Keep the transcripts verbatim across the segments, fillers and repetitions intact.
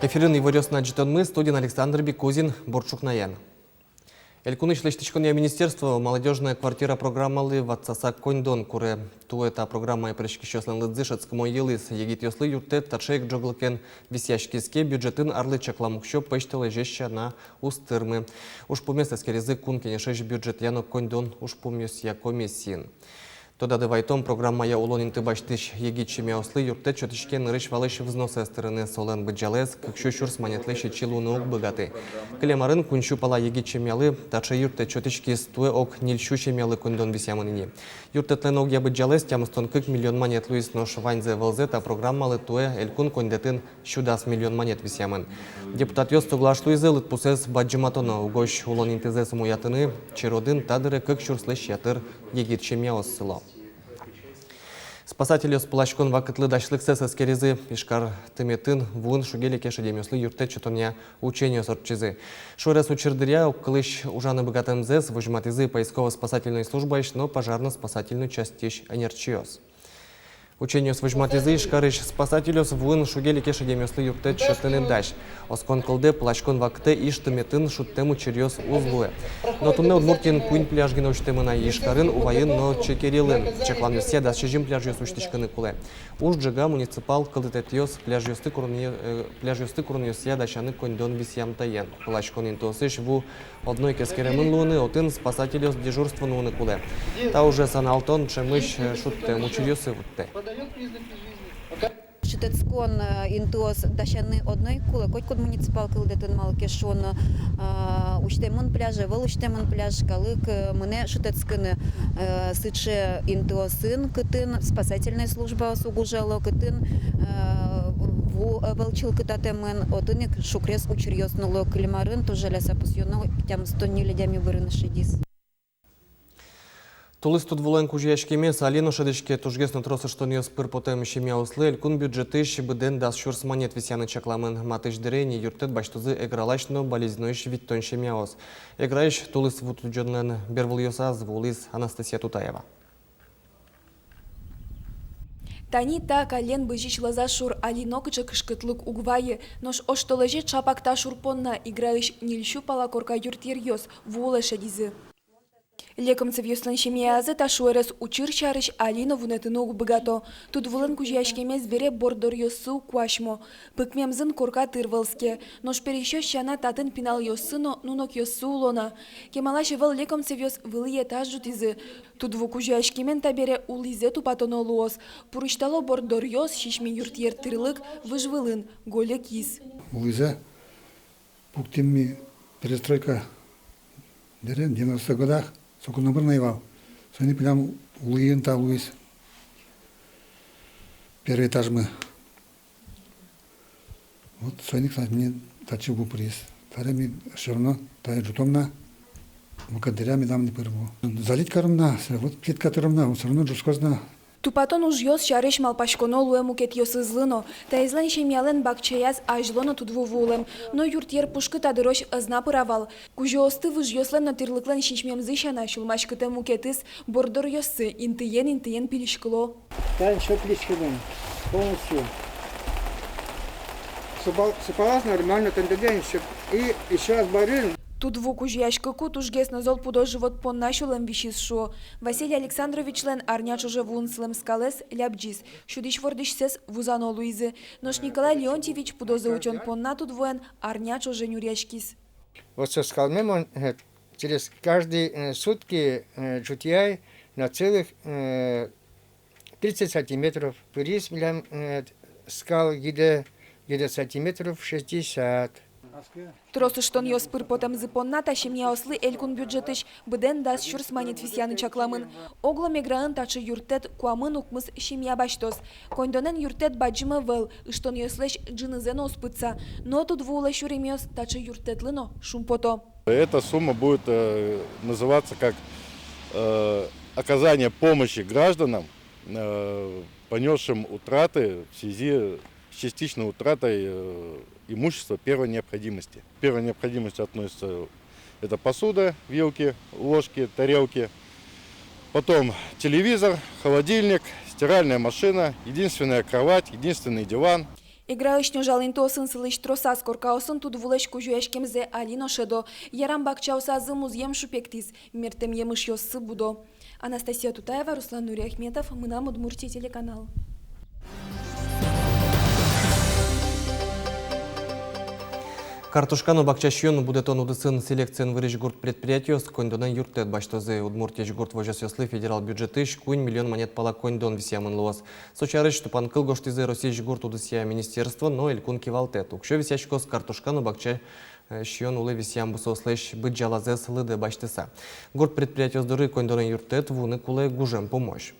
Эфирын «Иворъёс» но ӝытонмы, студиын Александр Бикузин. Бур ӵукнаен. Элькунысь лэсьтӥськонъя министерство «Молодёжная квартира» программалы ватсаса коньдон куре. Туэ та программае пыриськисьёслэн лыдзы шӧдскымон йылӥз. Егитъёслы юрттэт таӵе ик ӝоглыкен висъяськиз ке, бюджетын арлы чаклам уксё пӧсьтолэзез сяна уз тырмы. Ужпумез эскеризы Кун Кенешысь бюджетъя но коньдон ужпумъёсъя комиссиын. Тодады вайтом, программая улон инты басьтӥсь егит семьяослы юрттэт сётӥське нырысь валысь взносэз тырыны. Солэн быдӟалаез кык сю сюрс манетлэсь ичи луыны уг быгаты. Кылем арын куинь сю пала егит семьялы таӵе юрттэт сётӥськиз, туэ ог ньыль сю семьялы коньдон висъямын ини. Юрттэтлэн огъя быдӟалаез тямыстон кык миллион манет луиз, нош ваньзэ-вылзэ та программалы туэ элькун коньдэтын сю дас миллион манет висъямын. Депутатъёс соглаш луизы лыдпусэз бадӟыматоно, угось улон интызэс умоятыны. Черодын та дыре кык сюрслэсь ятыр егит семьяос сыло. Спасательёс пыласькон вакытлы дасьлыксэс эскеризы. Ижкар тыметын вуын шуге-леке шедемъёслы юрттэт сётонъя учениос ортчизы. Шуэрес учыр дыръя огкылысь ужаны быгатэмзэс возьматӥзы поисково-спасательной службаысь но пожарно-спасательной частьысь ӧнерчиос. Учениос возьматӥзы Ижкарысь спасательёс вуын шуге-леке шедемъёслы юрттэт сётыны дась. Оскон кылдэ, пыласькон вакытэ Иж тыметын шудтэм учыръёс уз луэ. Но туннэ Удмуртиын куинь пляж гинэ усьтэмын на: Ижкарын, Увайын но Чекерилын. Чакланъёсъя, дас сизьым пляжъёс усьтӥськыны кулэ. Уж ӝега муниципал кылдытэтъёс пляжъёсты куронъё-, э, пляжъёсты куронъёсъя дасяны коньдон висъям таен. Пыласькон интыосысь ву одно ик эскеремын луыны, отын спасательёс дежурство нуыны кулэ. Та ужез аналтон ӵемысь, э, шудтэм учыръёсы вуттэ. Шутэтскон, э, интыос дасяны одно ик кулэ котькуд муниципал кылдытэтын, малы ке шуоно, а, усьтэмын пляж, ӧвӧл усьтэмын пляж, калык, э, мынэ шутэтскыны, э, сыӵе интыосын, кытын спасательной службаос уг ужало, кытын, э, ву ӧвӧл чылкытатэмын, отын ик шукрес учыръёс но луо. Кылем арын, туж жаляса пусъёно, тямыстон ньыль адями вырыны шедиз. Тулыс тудвулэн кузёяськемез али но шӧдӥське. Тужгес но трос ыштонъёс пыр потэм семьяослы элькун бюджетысь быдэн дас сюрс манет висъяны чакламын. Матысь дыре ини юрттэт басьтозы Эгралась но Балезиноысь витьтон семьяос. Эграысь тулыс ву тудӟонлэн бервылъёсаз вуылӥз Анастасия Тутаева. Тани та каллен бызись лӧза шур, али нокыӵе кышкытлык уг вайы. Нош оштолэзе ӵапак та шур понна Эграысь ньыль сю пала корка юртъеръёс ву улэ шедизы. Лекомцевъёслэн семьязы та шуэрес учыр сярысь али но вунэтыны уг быгато. Тудвулэн кузёяськемез бере борддоръёссы уг куасьмо. Пыкмемзын корка тыр вӧлске. Нош пересьёс сяна татын пиналъёссы но нунокъёссы уло на. Кемалась ӧвӧл лекомцевъёс вылӥ этаж ӝутӥзы. Тудву кузёяськемен табере улӥзэ тупатоно луоз. Пурысьтало борддоръёс, сисьме юртъер тырлык, выж вылын гольыкъёс. Улӥзэ пуктӥм ми перестройка дырын, девяностых годах, соку номыр на ӧй вал. Соин ик милям улӥын та луиз. Первый этажмы. Вот соин ик, кстати, ми татчы ву пыриз. Табере ми всё равно тае ӝутом на, мукет дыръя медам ни пыр ву. Залить каром на, всё, вот плитка тыром на, всё равно ӝутскоз на. Тупатон ужъёс сярысь малпаськоно луэ мукетъёсызлы но. Таизлэн семьялэн бакчаяз азьло но тудву вуылэм. Но юртъер пушкы та дырозь ӧз на пыра вал. Кузёосты выжъёслэн но тырлыклэн сисьмемзы сяна сюлмаськытэ мукетыз: борддоръёссы интыен-интыен пилиськыло. Тань всё пилиськемын полностью. Сыпал-, сыпалаз нормально, тань тӥни всё. И ещё азбарын. Тудву кузёяськыку тужгес но зол пудо-живот понна сюлэм висиз, шуо. Василий Александровичлэн арня ӵоже вуын сылэм скалэз лябӟиз. Сюдӥсь-вордӥсьсэс вузано луизы. Нош Николай Леонтьевич пудозэ утён понна тудвуэн арня ӵоже нюръяськиз. Вот со скалме мон, э, через каждые, э, сутки, э, ӝутъяй на целых, э, тридцать сантиметров. Пыриз милям, э, скал гидэ, гидэ сантиметров шестьдесят. Трос ыштонъёс пыр потэмзы понна та семьяослы элькун бюджетысь быдэн дас сюрс манет висъяны чакламын. Оглом Эграын таӵе юрттэт куамын укмыс семья басьтоз. Коньдонэн юрттэт бадӟым ӧвӧл, ыштонъёслэсь ӝынызэ но уз пытса. Но тудву улэ сюремъёс таӵе юрттэтлы но шумпото. Эта сумма будет, э, называться как, э, оказание помощи гражданам, э, понёсшим утраты в связи с частичной утратой, э, имущества первой необходимости. Первой необходимости относится это посуда, вилки, ложки, тарелки. Потом телевизор, холодильник, стиральная машина, единственная кровать, единственный диван. Эграысь нёжал интыосын сылӥсь тросаз коркаосын тудвулэсь кузёяськемзэ али но шӧдо. Ярам бакчаосазы музъем шупектӥз, мертэм емышъёссы будо. Анастасия Тутаева, Руслан Нуриахметов, «Мынам Удмуртие» телеканал. Картошка но бакча сиён будэтон удысын селекциен вырись гурт предприятиос коньдонэн юрттэт басьтозы. Удмуртиысь гурт возёсъёслы федерал бюджетысь куинь миллион манет пала коньдон висъямын луоз. Со сярысь тупанкыл гожтӥзы Россиысь гурт удысъя министерство но элькун кивалтэт. Уксё висъяськоз картошка но бакча, э, сиён улэ висъям бусыослэсь быдӟалазэс лыдэ басьтыса. Гурт предприятиос доры коньдонэн юрттэт вуыны кулэ гужем пумозь.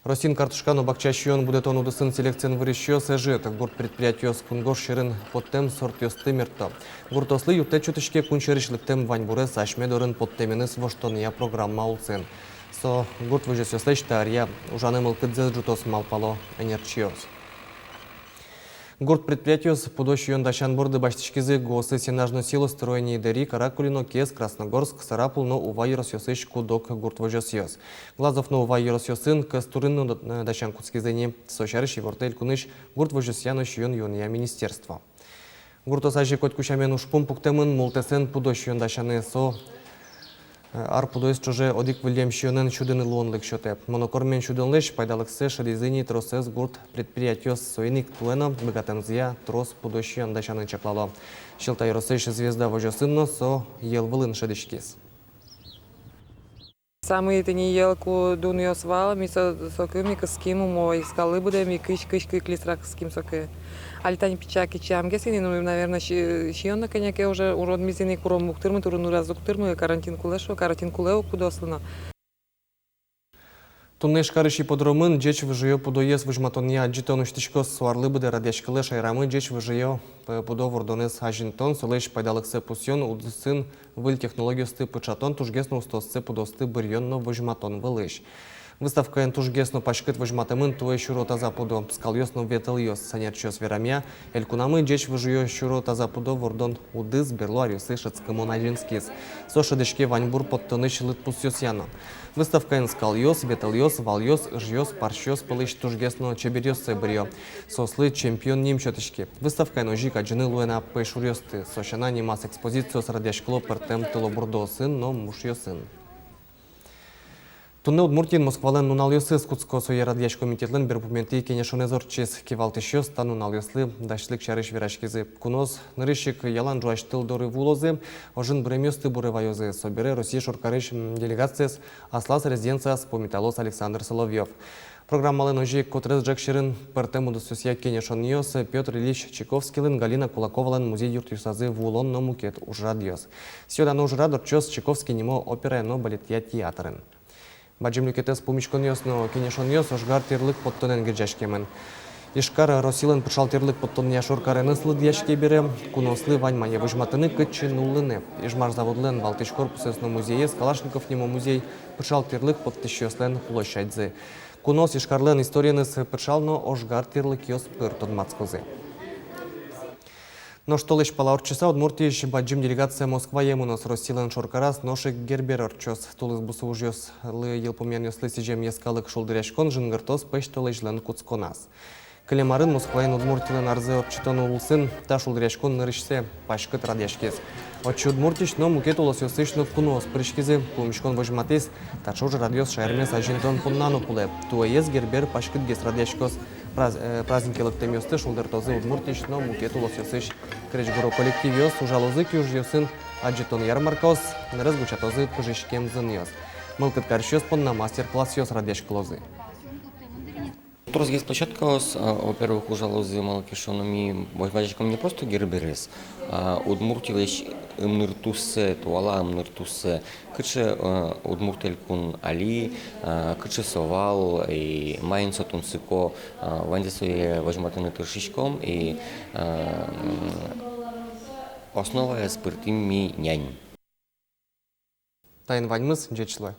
Россиын картошка но бакча сиён будэтон удысын селекциен вырисьёс ӧжыт. Гурт предприятиос кунгож сьӧрын поттэм сортъёсты мерто. Гуртоослы юрттэт сётӥське кун сьӧрысь лыктэм ваньбурез асьме дорын поттэменыз воштонъя программа улсын. Со гурт возёсъёслэсь та аръя ужаны мылкыдзэс ӝутоз, малпало ӧнерчиос. Гурт предприятиос пудо сиён дасян борды басьтӥськизы ГОСы: Сенаж но Силостроение, Дэри, Каракулино, Кез, Красногорск, Сарапул но Ува ёросъёсысь куд-ог гурт возёсъёс. Глазов но Ува ёросъёсын кӧс турын но д-, дасян кутскизы ни. Со сярысь ивортэ элькунысь гурт возёсъя но сиён-юонъя министерство. Гуртъёс азьы котьку сямен ужпум пуктэмын: мултэсэн пудо сиён дасяны. Со, э, ар пудоез ӵоже одӥг выллем сиёнэн сюдыны луонлык сётэ. Монокормен сюдонлэсь пайдалыксэ шӧдӥзы ни тросэз гурт предприятиос. Соин ик туэ но быгатэмзыя трос пудо сиён дасяны чаклало. Сьӧлта ёросысь «Звезда» возёсын но со йӧл вылын шӧдӥськиз. Самый тӥни йӧл ку дунъёс вал, ми со, соку ми кыским умой, скаллы быдэ ми кызь, кызь кык литра кыским соку. Али тани пичак ичи амгес ини, ну, наверно, си-, сиён но кӧня ке уже уродмиз ини, курон уг тырмы, турын-ураз уг тырмы, карантин кулэ шуо, карантин кулэ ук пудоослы но. Туннэ Ижкарысь ипподромын ӟеч выжыё пудоез возьматонъя адӟытон усьтӥськоз. Со арлы быдэ радъяськылэ шаерамы ӟеч выжыё, э, пудо вордонэз азинтон, солэсь пайдалыксэ пусъён удысын выль технологиосты пыӵатон, тужгес но устоосты пудоосты быръён но возьматон вылысь. Выставкаын тужгес но паськыт возьматэмын туэ сюро таза пудо, скалъёс но ветылъёс. Ӧнерчиос верамъя, элькунамы ӟеч выжыё сюро таза пудо вордон удыс берло аръёсы шӧдскымон азинскиз. Со шӧдӥське ваньбур поттонысь лыдпусъёсъя но. Выставкаын скалъёс, ветылъёс, валъёс, ыжъёс, парсьёс пӧлысь тужгес но чеберъёссэ быръё. Соослы чемпион ним сётӥське. Выставкаын озьы ик адӟыны луэ на пӧйшуръёсты. Со сяна нимаз экспозициос радъяськыло пӧртэм тылобурдоосын но мушъёсын. Туннэ Удмуртиын Москвалэн нуналъёсыз кутско. Сое радъясь комитетлэн берпуметӥ кенешонэз ортчиз. Кивалтӥсьёс та нуналъёслы дасьлык сярысь вераськизы. Куноос нырысь ик ялан ӝуась тыл доры вуылозы. Ожын быремъёсты буре ваёзы. Собере Россия шоркарысь, м, делегациез аслаз резиденцияз пумиталоз Александр Соловьёв. Программалэн озьы ик котырес ӝӧк сьӧрын пӧртэм удысъёсъя кенешонъёс, Пётр Ильич Чайковскийлэн, Галина Кулаковалэн музей юртъёсазы вуылон но мукет ужрадъёс. Сӥё-дано ужрад ортчоз Чайковский нимо операя но балетъя театрын. Бадӟым люкетэз пумиськонъёс но кенешонъёс ожгар тӥрлык поттонэн герӟаськемын. Ижкар Россилэн пыӵал тӥрлык поттонъя шоркареныз лыдъяське бере, куноослы вань мае возьматыны, кытчы нуллыны. Ижмаш заводлэн валтӥсь корпусэз но музеез, Калашников нимо музей, пыӵал тӥрлык поттӥсьёслэн площадьзы. Куноос Ижкарлэн историеныз пыӵал но ожгар тӥрлыкъёс пыр тодматскозы. Нош толэзь пала ортчыса, Удмуртиысь бадӟым делегация Москвае мыноз. Россилэн шоркараз нош ик Гербер ортчоз. Тулыс бусы ужъёслы, йылпумъянъёслы сӥзем йӧскалык шулдыръяськон жингыртоз пӧсьтолэзьлэн кутсконаз. Кылем арын Москваын Удмуртилэн арзэ ортчытон улсын та шулдыръяськон нырысьсэ паськыт радъяськиз. Отчы Удмуртиысь но мукет улосъёсысь но куноос пыриськизы. Пумиськон возьматӥз: таӵе ужрадъёс шаермес азинтон понна но кулэ. Туэез Гербер паськытгес радъяськоз. Праз-, э, празднике лыктэмъёсты шулдыртозы Удмуртиысь но мукет улосъёсысь крезьгуро коллективъёс, ужалозы киужъёсын адӟытон ярмаркаос, нырез гучатозы пыжиськем зынъёс. Мылкыд карисьёс понна мастер-классъёс радъяськылозы. Тросгес площадкаос, а, во-первых, ужалозы, малы ке шуоно ми вазиськом не просто Герберез, а Удмуртилэсь ымныртуссэ, туала ымныртуссэ, кыӵе, а, Удмурт Элькун али, а, кыӵе со вал и маин со тунсыко, а, ваньзэ сое возьматыны тыршиськом и, а, м, основаез пыртӥм ми нянь. Таин ваньмыз, ӟеч луэ.